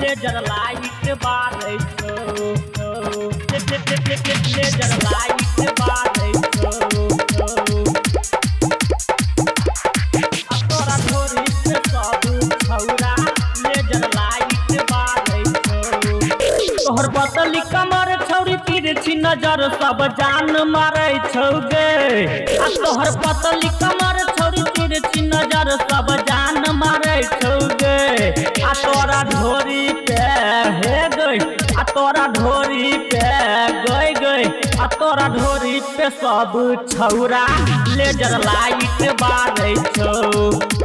Laser light बारै छौ, laser light बारै छौ। आ तोरा ढोरी पे सब छौरा लेजर लाइट बारै छौ। तोहर बतली कमर छौरी तिरछी नजर सब जान मारै छौ गे। आ तोहर बतली कमर छौरी तिरछी नजर सब जान मारै छौ गे। आ तोरा ढोरी पे हे गई, आ तोरा ढोरी पे गई गई, आ तोरा ढोरी पे सब छौरा लेजर लाइट बारै छौ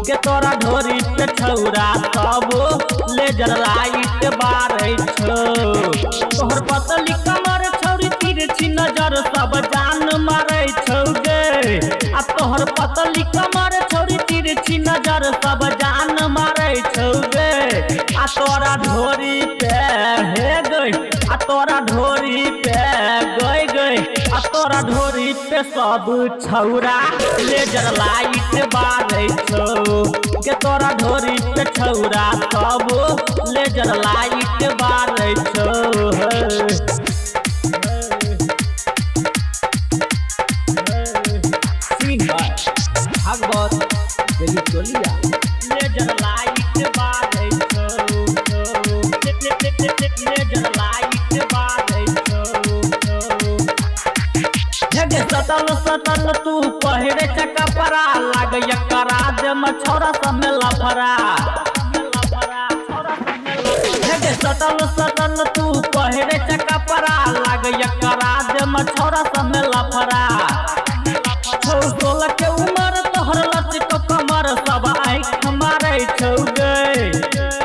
गे। तोरा ढोरी पे छौरा सब लेजर लाइट बारै छौ। तोहर पतली कमर छौरी तिरछी नजर सब जान मारै छौ गे। आ तोहर पतली कमर छौरी तिरछी नजर सब जान मारै छौ गे। आ तोरा ढोरी पे हे गई, आ तोरा ढोरी पे गई गई, आ तोरा ढोरी पे सब छौरा लेजर लाइट बारै छौ गे। तोरा ढोरी पे छौरा सब लेजर लाइट बारै छौ। Singing by Bhagwat Belitolia. Laser light बारै छौ, लेजर लाइट बारै छौ। हे सटल सटल तू पहिरे छ कपड़ा, लागैया करा दे मछौरा सब में लफड़ा। हे सटल सटल तू पहिरे छ कपड़ा, लागैया करा दे मछौरा सब में लफड़ा। छौ 16 के उमर तोहर लचक कमर सब आँख मारै छौ गे।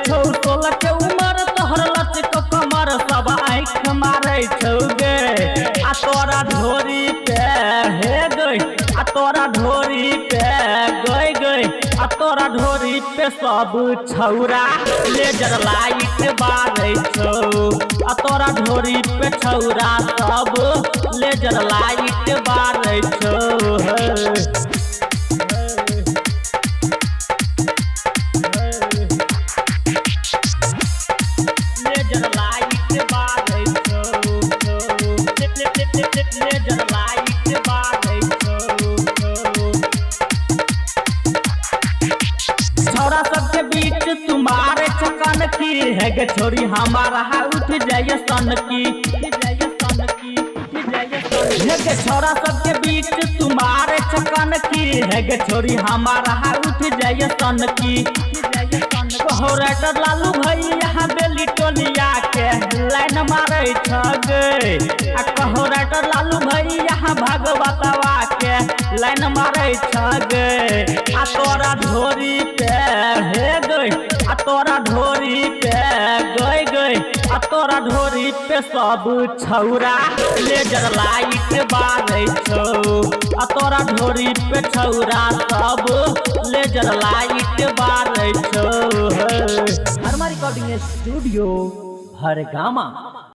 छौ 16 के उमर तोहर लचक कमर सब आँख मारै छौ गे। आ तोरा ढोरी पे हे गई, आ तोरा ढोरी पे गई गई, आ तोरा ढोरी पे सब छौरा लेजर लाइट बारै छौ। आ तोरा ढोरी पे छौरा सब लेजर लाइट बारै छौ। लेजर लाइट बारै छौ, लेजर लाइट बारै छौ। छौरा सबके बीच तुम्हारे चकन की है गे छोरी, हमारा उठ जाइए सन की है गे। छौरा सबके बीच तुम्हारे चकन की है गे छोरी, हमारा उठ जाइए सन की। कहो राइटर लालू भैया बेली टोलिया के लाइन मारै छ गे। आ कहो राइटर लालू भैया भगवतवा के लाइन मारै छ गे। आ तोरा ढोरी पे हे गई, आ तोरा ढोरी पे गई गई, आ तोरा ढोरी पे सब छौरा लेजर लाइट बारै छौ। आ तोरा ढोरी पे छौरा सब लेजर लाइट बारै छौ। Dharma Recording Studio, Bhargama.